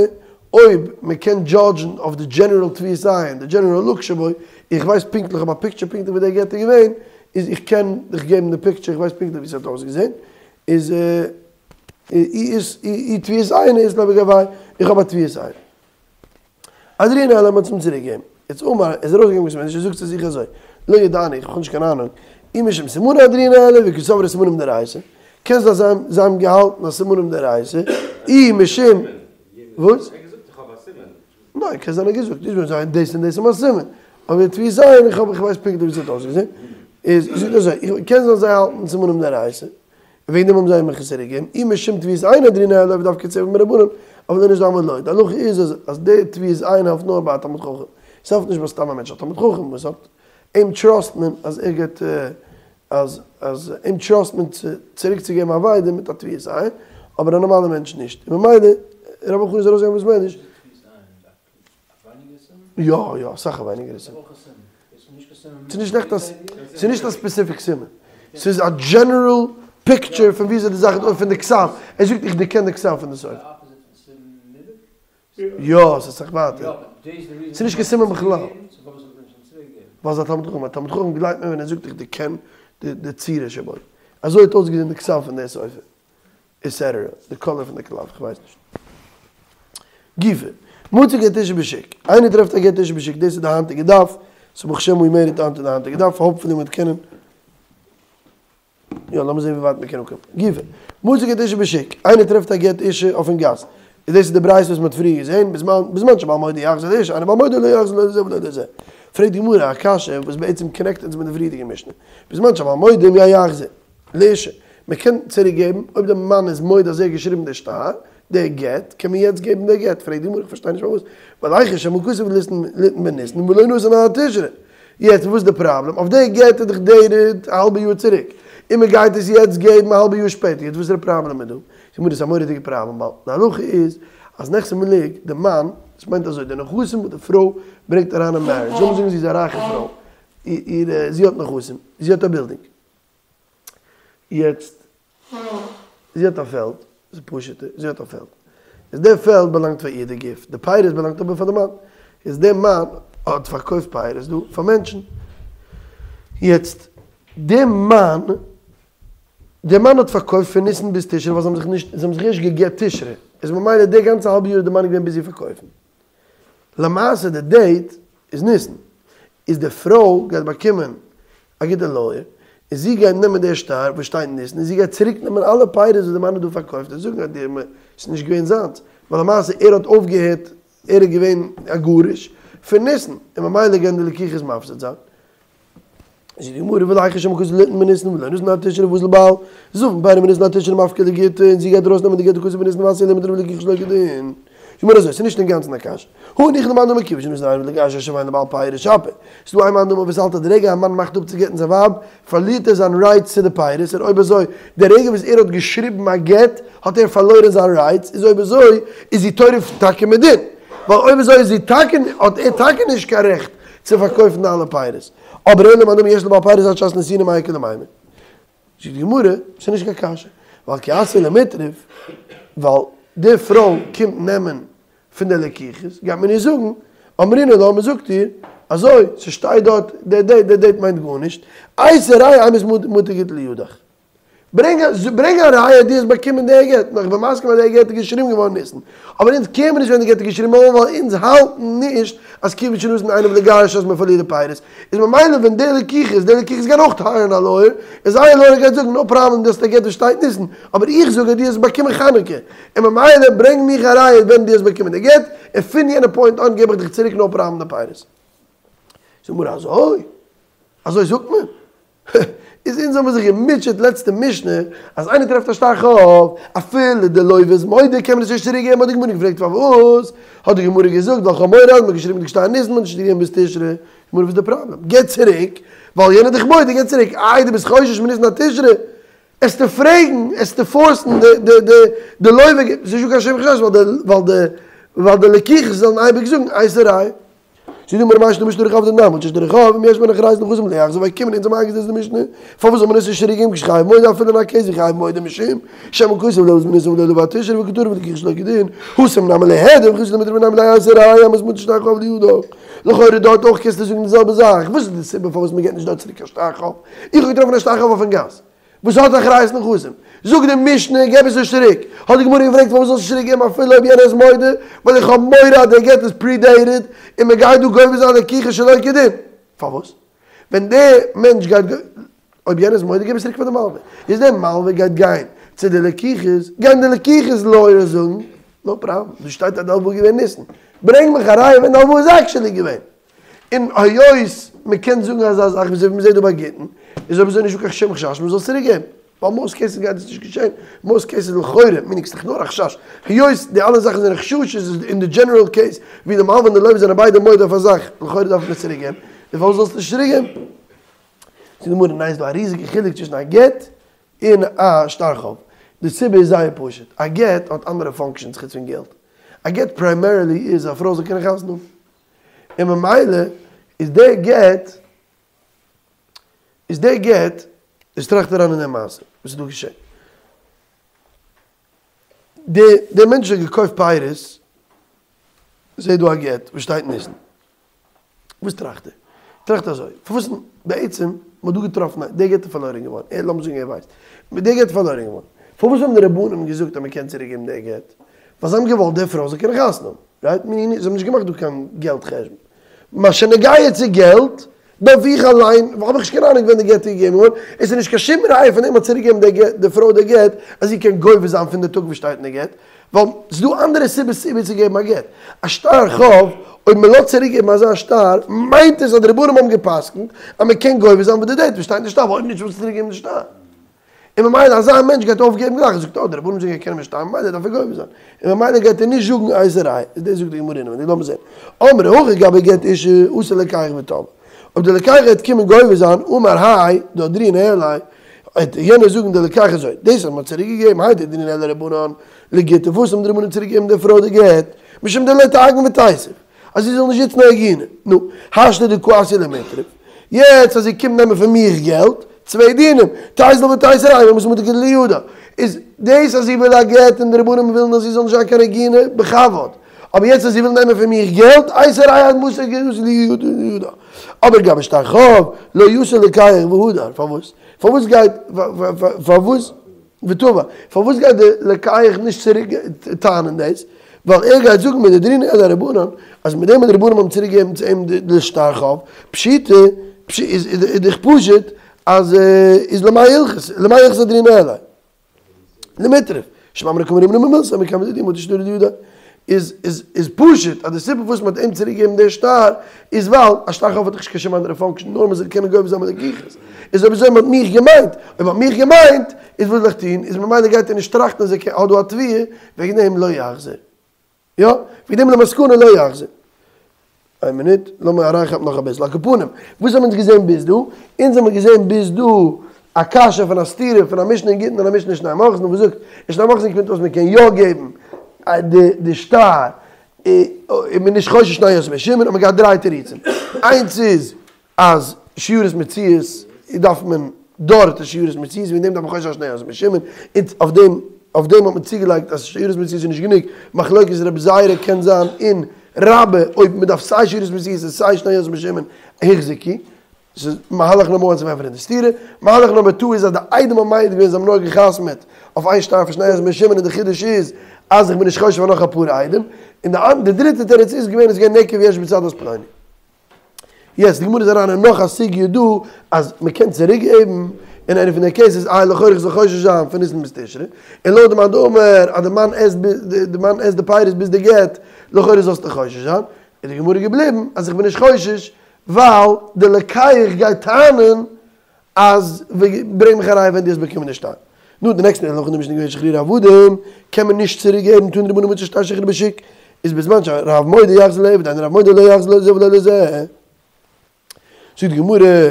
אויב מען קען דזשאדזשן אויף די דזשענעראל טביעות עין, די דזשענעראל לוק שבו, איך ווייס פונקטליך, איך האב א פיקטשער פונקטליך ווי דער גט איז געווען, איז איך קען דיך געבן די picture, איך ווייס פונקטליך ווי ס'האט אויסגעזען, איז אי טביעת עין אית ליה בגויה, איך האב א טביעת עין. אהדרינהו עליה מ'האט עס אים צוריק געגעבן. יעצט אמר, איז ער ארויסגעגאנגען פון בית מדרש און זאגט צו זיך אזוי, לא ידעני, איך האב נישט קיין אהנונג, אי משום סימנא אהדרינהו עליה וקסברי סימנים דאורייתא, קען זיין זיי זיי האבן געהאלטן אז סימנים דאורייתא, אי משום, וואס? ניין, קען זיין ער האט געזאגט, נישט ווען זיי דאס און דאס איז מיין סימן, אבער טביעת עין, איך האב איך ווייס פונקטליך ווי עס האט אויסגעזען, איז זאגט אזוי, איך קען זיין זיי האלטן סימנים דאורייתא, וועגן דעם האבן זיי מיך עס צוריק געגעבן, אי משום טביעת עין אהדרינהו עליה ודווקא צורבא מרבנן, אבער דאן איז דא אמר לא, די הלכה איז אז אז די טביעת עין העלפט נאר ביי א תלמיד חכם, עס העלפט נישט ביי סתם א מענטש, א תלמיד חכם וואס האט, אים trust מען אז ער גייט אז אז אים trust מען צו צוריק צו געבן אבידה מיט א טביעת עין, אבער א נארמאלע מענטש נישט, און ממילא רבי אלחנן איז ארויסגעגאנגען פון בית מדרש. יא יא אסאך א ווייניגערע סימן. ס'איז נישט עכט א ס'איז נישט א specific סימן. ס'איז א general picture פון וויאזוי די זאך איז פון די כתב. ער זאגט איך דערקען די כתב פון די סופר. יא ס'איז אסאך ווייטער. ס'איז נישט קיין סימן בכלל. ווייל ס'איז א תלמיד חכם. א תלמיד חכם גלייבט מען ווען ער זאגט איך דערקען די צורה שבו. אזוי האט אויסגעזען די כתב פון די סופר. Etcetera, די color פון די קלף, כ'ווייס נישט. גופא, מצא גט אשה בשוק, איינער טרעפט א גט אשה בשוק, דאס איז די היינטיגע דף, ס'איז ברוך השם we made it היינט איז די היינטיגע דף, hopefully מ'וועט קענען, יא לאמיר זען ווי ווייט מ'קען אנקומען. גופא, מצא גט אשה בשוק, איינער טרעפט א גט אשה אויפן גאס, איז דאס איז די ברייתא וואס מ'האט פריער געזען, בזמן בזמן שבעל מודה יחזיר לאשה, אינו בעל מודה לא יחזיר לא לזה ולא לזה. פרעגט די גמרא א קשיא וואס בעצם connect אונז מיט די פריערדיגע משנה, בזמן שבעל מודה מי יחזיר. לאשה, מען קען צוריק געבן, אויב די מאן איז מודה אז ער האט געשריבן די שטר, די גט, קען מען יעצט געבן די גט, פרעגט די גמרא איך פארשטיי נישט פארוואס, ווייל ליחוש שמא כתב ליתן בניסן ולא נתן עד תשרי, יעצט וואס איז די פראבלעם, אויף די גט איז דאך dated א האלבע יאר צוריק, און מען גייט עס יעצט געבן א האלבע יאר שפעטער, יעצט וואס איז די פראבלעם מיט דא, זאגט די גמרא ס'איז א מורא'דיגע פראבלעם, ווייל די הלכה איז אז נכסי מלוג, די מאן, דאס מיינט אזוי, די נכסים וואס די פרוי ברענגט אריין אין marriage, לאמיר זאגן זי איז א רייכע פרוי, איר זי האט נכסים, זי האט א בילדינג, יעצט, זי האט א פעלד, ס'איז פשוט, זי האט א פעלד. איז די פעלד באלאנגט פאר איר די גוף, די פירות באלאנגט אבער פאר די מאן. איז די מאן האט פארקויפט פירות דא פאר מענטשן. יעצט, די מאן, די מאן האט פארקויפט פון ניסן ביז תשרי ווייל זיי האבן זיך נישט, זיי האבן זיך ערשט גע'גט תשרי. איז ממילא די גאנצע האלבע יאר איז די מאן געווען busy פארקויפן. למעשה די date איז ניסן, איז די פרוי גייט באקומען א גוטע lawyer, און זי גייט נעמען די שטר וואס שטייט ניסן און זי גייט צוריק נעמען אלע פירות וואס די מאן האט דא פארקויפט און זאגן אז די ס'איז נישט געווען זיינס, ווייל למעשה ער האט אויפגעהערט, ער איז געווען א גרוש פון ניסן, און ממילא גייען די לקוחות מפסיד זיין. זאגט די גמרא וליחוש שמא כתב ליתן בניסן ולא נתן עד תשרי ואזיל בעל זבין פירי מניסן עד תשרי מפקע לגיטא און זי גייט ארויס נעמען די גט דכתב בניסן ואתיא למיטרף לקיחה שלא כדין. זאגט די גמרא אזוי ס'איז נישט אינגאנצן א קשיא. הניחא למאן דאמר כיון שנתן עיניו לגרש אשה אין לבעל פירות שפיר. ס'איז דא איין מאן דאמר וואס האלט אז די רגע א מאן מאכט אפ צו גט'ן זיין ווייב פארלירט ער זיין rights צו די פירות און אויב אזוי די רגע וואס ער האט געשריבן א גט האט ער פארלוירען זיין rights איז אויב אזוי איז זי טורף טאקע מדין ווייל אויב אזוי איז זי טאקע האט ער טאקע נישט קיין רעכט צו פארקויפן אלע פירות, אבער אלא למאן דאמר יש לבעל פירות עד שעת נתינה מאי איכא למימר. זאגט די גמרא, ס'איז נישט קיין קשיא, ווייל כי אתיא למיטרף, ווייל די פרוי קומט נעמען פון די לקוחות, גייט מען איר זאגן, אמרינן לה, מ'זאגט איר, אזוי, ס'שטייט דארט די date, די date מיינט גארנישט, אייתי ראיה אימת מטא גיטא לידך. ברענג ברענג א ראיה דו האסט באקומען די גט, נאר איך בין מסכים אז די גט איז געשריבן געווארן ניסן, אבער אונז care מיר נישט ווען די גט איז געשריבן געווארן ווייל אונז האלטן נישט אז כיוון שנתן עיניו לגרש אז מען פארלירט די פירות, איז ממילא ווען די לקוחות, די לקוחות גייען אויך hire ן א lawyer, און זייער lawyer גייט זאגן no problem דו האסט א גט וואס שטייט ניסן, אבער איך זאג אז דו האסט באקומען חנוכה, און ממילא ברענג מיך א ראיה ווען דו האסט באקומען די גט, און פון יענע point אן געב איך דיך צוריק no problem די פירות. זאגט מיר אזוי? אזוי זאגט מען? איז אונז האבן זיך געמוטשעט לעצטע משנה אז איינער טרעפט א שטר חוב, אפילו די לוה איז מודה קען מען עס נישט צוריק געבן, האט די גמרא געפרעגט פארוואס, האט די גמרא געזאגט ווייל כ'האב מורא אז מ'האט געשריבן די שטר ניסן מ'האט נישט געגעבן ביז תשרי, גמרא וואס איז די פראבלעם, געב צוריק, ווייל יענער איז דאך מודה, געב צוריק, איי דו ביסט חושש מניסן עד תשרי, עסטו פרעגן, עסטו force ן די די די די לוה, ס'איז נישטא קיין שום חשש ווייל די ווייל די ווייל די לקוחות זאלן אייביג זאגן אייתי ראיה. זאגט די גמרא מאי שנא בשטרי חוב דתנן מוציא שטרי חוב אם יש בהן אחריות לנכסים לא יחזיר ווייל קומען אונז האבן איינגעזעצט די משנה פארוואס זאל מען עס נישט צוריק געבן כשחייב מודה אפילו אין א קעיס ווי חייב מודה משום שמא כתב לבית בניסן ולא לבא תשרי וקא טריף לקיחה שלא כדין התם נמי ליהדר וכי אתא למיטרף נמי לא אייתי ראיה אימת מצי שטר חוב לידך לכאורה דארט אויך קענסטו זאגן די זעלבע זאך וואס איז די סיבה פארוואס מען געבט נישט דארט צוריק קיין שטר חוב איך האב געטראפן א שטר חוב אויפן גאס וואס האט אחריות נכסים? זאגט די משנה געב עס נישט צוריק. האט די גמרא געפרעגט פארוואס זאלסטו צוריק געבן אפילו אויב יענער איז מודה, ווייל איך האב מורא אז דער גט איז פרידעיטעד און מען גייט דא גובה זיין לקיחה שלא כדין. פארוואס? ווען דער מענטש גייט אויב יענער איז מודה געב עס צוריק פאר די מלווה. איז דער מלווה גייט גיין צו די לקוחות, גייען די לקוחות לויערס זאגן, נאו פראבלעם, דא שטייט אז די הלוואה איז געווען ניסן, ברענג מיך א ראיה ווען די הלוואה איז עקשעלי געווען. און היות מען קען זאגן אזא זאך ווי מען זעט דא ביי גיטין, איז אויב אזוי נישטא קיין שום חשש מען זאל עס צוריק געבן, ווייל מאוסט קעיסעס גייט עס נישט געשען, מאוסט קעיסעס לכאורה, מיינינג ס'איז דאך נאר א חשש, היות די אלע זאכן זענען חששות איז אין די דזשענעראל קעיס ווי די מלווה און די לווה זענען ביידע מודה אויף א זאך, לכאורה דארף מען עס צוריק געבן, איז פארוואס זאלסטו נישט צוריק געבן? זאגט די גמרא, ניין ס'איז דא א ריזיגע חילוק צווישן א גט און א שטר חוב, די סיבה איז זייער פשוט, א גט האט אנדערע פאנקשענס חוץ פון געלט, א גט פריימערילי איז א פרוי זאל קענען חתונה האבן, און ממילא איז דער גט, איז דער גט, איז טראכט אריין אין דער מעשה, וואס איז דא געשען? דער דער מענטש האט געקויפט פירות, זעט דא א גט וואס שטייט ניסן, וואס טראכט ער? טראכט אזוי, פארוואס בעצם, מען האט דא געטראפן א, דער גט איז פארלוירען געווארן, ער, לאמיר זאגן ער ווייסט, דער גט איז פארלוירען געווארן, פארוואס האבן די רבנים געזאגט אז מען קען צוריק געבן דער גט? ווייל זיי האבן געוואלט די פרוי זאל קענען חתונה האבן, רייט? מיינינג זיי האבן נישט געמאכט דא קיין געלט חשבון. מה שנוגע צו געלט, דארף איך אליין, האב איך נישט קיין אהנונג ווען די גט איז געגעבן געווארן, עס איז נישט קיין שום ראיה פון דעם אז צוריק געבן די פרוי די גט, אז זי קען גובה זיין פון די טאג וואס שטייט אין די גט, ווייל ס'איז דא אנדערע סיבות איבערצוגעבן א גט. א שטר חוב, אויב מען לאזט צוריק געבן אזא שטר, מיינט עס אז די רבנים האבן גע'פסק'נט אז מען קען גובה זיין פון די דעיט וואס שטייט אין די שטר, ווייל אויב נישט וואס צוריק געבן די שטר? און ממילא אזא מענטש גייט אויפגעבן גלייך, ער זאגט אה, די רבנים זאגן ער קען נישט שטיין ממילא דארף ער גובה זיין, און ממילא גייט ער נישט זאגן אייתי ראיה, איז דאס זאגט די גמרא אינעווייניג, לאמיר זען, אמרי הכא גבי גט אשה אתא לוקח ותבע, אויב די לוקח גייט קומען גובה זיין, אמר האי דאהדרינהו ניהליה, וועט יענער זאגן די לוקח אזוי, דאס האט מען צוריק געגעבן, האי דאהדרינהו ניהליה רבנן לגיטא, פארוואס האבן די רבנים צוריק געגעבן די פרוי די גט, משום דלא תעגין ותיתיב. אז זי זאל נישט זיצן א עגונה. נו, השתא דקא אתיא למיטרף. יעצט אז זי קומט נעמען פון מיך געלט, צוויי דינים, תיזיל ותיתי ראיה מאימתי מטא גיטא לידה. איז דאס אז זי וויל א גט און די רבנים ווילן אז זי זאל נישט זיין קיין עגונה, בכבוד. אבער יעצט אז זי וויל נעמען פון מיך געלט, אייתי ראיה אימתי גיטא לידה. אבער גבי שטר חוב, לא אתא לוקח והדר. פארוואס? פארוואס גייט, פארוואס? ותבע, פארוואס גייט די לוקח נישט צוריק טענה'ן דאס? ווייל ער גייט זאגן מדאהדרינהו ניהליה רבנן, אז מיט דעם וואס די רבנים האבן צוריק געגעבן צו אים די שטר חוב, פשיטא, איז דאך פשוט אז איז למאי הלכתא, למאי הלכתא אהדרינהו ניהליה. למיטרף, שמע מינה קא מרמינהו ממילתא, מקמי דידי מטו שטרא לידיה. איז איז איז פשוט אז די סיבה פארוואס מען האט אים צוריק געגעבן די שטר איז ווייל א שטר חוב האט דאך נישט קיין שום אנדערע פאנקשען נאר מען זאל קענען גובה זיין מיט לקיחות איז אויב אזוי מען האט מיך געמיינט אויב מען האט מיך געמיינט איז וואס זאל איך טון איז ממילא גייט ער נישט טראכטן אז ער האט דא א תביעה וועגן דעם לא יחזיר יא וועגן דעם למסקנא לא יחזיר. איין מינוט, לאמיר אריינכאפן נאך אביסל. על כל פנים, וואס האבן אונז געזען ביז דא? אונז האבן געזען ביז דא א קשיא פון א סתירה פון א משנה אין גיטין און א משנה אין שני מוכסין וואס זאגט, אין שני מוכסין קומט אויס מען קען יא געבן די שטר און מען איז נישט חושש שני יוסף בן שמעון, האט מען געהאט דריי תירוצים. איינס איז אז שיירות מציאות דארף מען דארט איז שיירות מציאות וועגן דעם דארף מען חושש זיין שני יוסף בן שמעון, און אויף דעם אויף דעם האט מען צוגעלייגט אז שיירות מציאות איז נישט גענוג, מחלוקת רבי זירא קען זיין און רבה אויב מען דארף סיי שיירות מציאות און סיי שני יוסף בן שמעון החזיקו, ס'איז מהלך נאמבער וואן צו ענטפערן די סתירה, מהלך נאמבער טו איז אז די עדים האבן מעיד געווען זיי האבן נאר גע'חתמ'עט אויף איין שטר פון שני יוסף בן שמעון און די חידוש איז אז איך בין נישט חושש פאר נאך אפאר עדים, און די דריטע תירוץ איז געווען איז געווען נקב יש בצד פלוני. יעצט די גמרא איז אריין אין נאך א סוגיא דא אז מען קען צוריק געבן אין איינע פון די קעיסעס איי לכאורה איך זאל חושש זיין פון ניסן ביז תשרי און לויט די מאן דאמר אז די מאן עסט די מאן עסט די פירות ביז די גט לכאורה זאלסטו חושש זיין איז די גמרא געבליבן אז איך בין נישט חושש ווייל די לוקח גייט טענה'ן אז ברענג מיך א ראיה ווען דו האסט באקומען די שטר. נו, די נעקסטע הלכה אין די משנה איז געווען שחרורי עבדים, קען מען נישט צוריק געבן תנו רבנן מוציא שטר שחרור בשוק, איז בזמן שהרב מודה יחזיר לעבד, אין הרב מודה לא יחזיר לא לזה ולא לזה. זאגט די גמרא,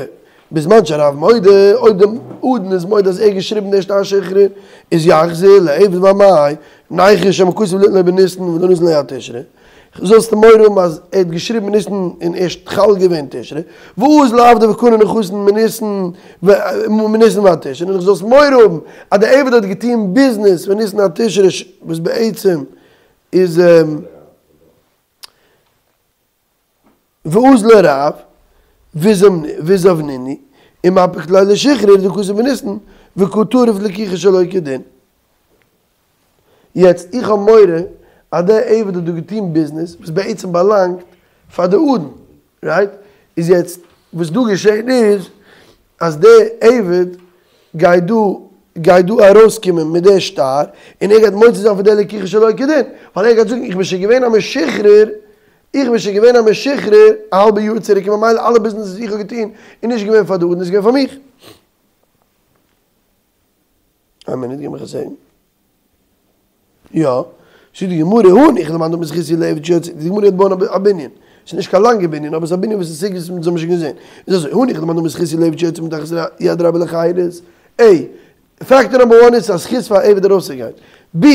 בזמן שהרב מודה, אויב די אדון איז מודה אז ער האט געשריבן די שטר שחרור, איז יחזיר לעבד ואמאי, ניחוש שמא כתב ליתן לו בניסן ולא נתן לו עד תשרי. זאלסטו מורא האבן אז ער האט געשריבן ניסן און ערשט חל געווען תשרי, ואזיל עבדא וקני נכסים מניסן מניסן ועד תשרי, און זאלסט מורא האבן אז די עבד האט געטון ביזנעס פון ניסן עד תשרי וואס בעצם איז ואזל לרב וזבנינהו ומפיק ליה לשחרור דכתב בניסן וקא טריף לקיחה שלא כדין. יעצט איך האב מורא אז דער עבד האט דא געטון ביזנעס וואס בעצם באלאנגט פאר די אדון, רייט? איז יעצט וואס דא געשען איז אז דער עבד גייט דא גייט דא ארויסקומען מיט דער שטר און ער גייט מוציא זיין פון דער לקיחה שלא כדין, ווייל ער גייט זאגן איך בין שוין געווען א משוחרר, איך בין שוין געווען א משוחרר א האלבע יאר צוריק און ממילא אלע ביזנעס וואס איך האב געטון איז נישט געווען פאר די אדון איז געווען פאר מיך. איין מינוט גיב מיך א סעקנד. יא, זאגט די גמרא הניחא למאן דאמר זכות הוא לעבד שיוצא, די גמרא גייט בויען א בנין, ס'איז נישט קיין לאנגע בנין אבער ס'איז א בנין וואס איז סוגיות וואס אונז האבן שוין געזען, איז אזוי, הניחא למאן דאמר זכות הוא לעבד שיוצא מתחת יד רבו לחירות, א. פעקטאר נאמבער וואן איז ס'איז א זכות פאר א עבד ארויסצוגיין. ב.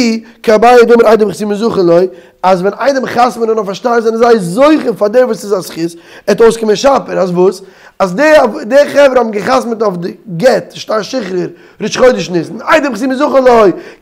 כאביי דאמר עדים חתומין זכין לו, אז ווען עדים חתמ'נען אויף א שטר זענען זיי זוכה פאר דער וואס איז א זכות, עט אויסקומען שפיר, אז וואס? אז די די חברה האבן געחתמ'ט אויף די גט, שטר שחרור, ראש חודש ניסן, עדים חתומין זכין לו,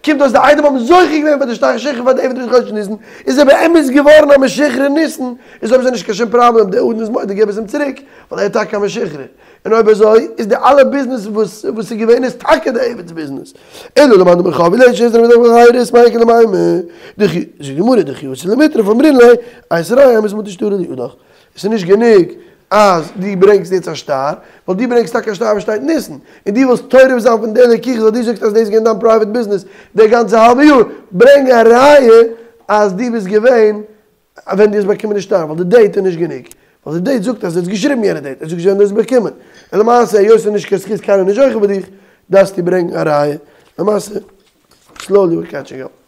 קומט אויס די עדים האבן זוכה געווען פאר די שטר שחרור פאר די עבד ראש חודש ניסן, איז ער באמת געווארן א משוחרר ניסן, איז אויב אזוי נישט קיין שום פראבלעם, די אדון איז מודה געב עס אים צוריק, ווייל ער איז טאקע א משוחרר. און אויב אזוי איז די אלע ביזנעס וואס וואס איז געווען איז טאקע די עבד'ס ביזנעס. אלא למאן דאמר חב הוא לעבד שיוצא מתחת לחירות מאי איכא למימר דכי זאגט די גמרא דכי אתי למיטרף אמרינן ליה אייתי ראיה אימת מטא שטרא דידך עס איז נישט גענוג אז דו ברענגסט יעצט א שטר ווייל דו ברענגסט טאקע א שטר וואס שטייט ניסן און דו ווילסט טורף זיין פון די לקיחה ווייל דו זאגסט אז דאס איז געווען דיין פרייוועט ביזנעס די גאנצע האלבע יאר ברענג א ראיה אז דו ביסט געווען ווען דו האסט באקומען די שטר, ווייל די דעיט איז נישט גענוג, ווייל די דעיט זאגט אז ער האט געשריבן יענע דעיט, ער זאגט נישט ווען דו האסט באקומען, און למעשה היות ס'איז נישט קיין זכות קיינער נישט זוכה ביי דיך, דארפסטו ברענגן א ראיה, למעשה סלאולי ווער קעטשינג אפ.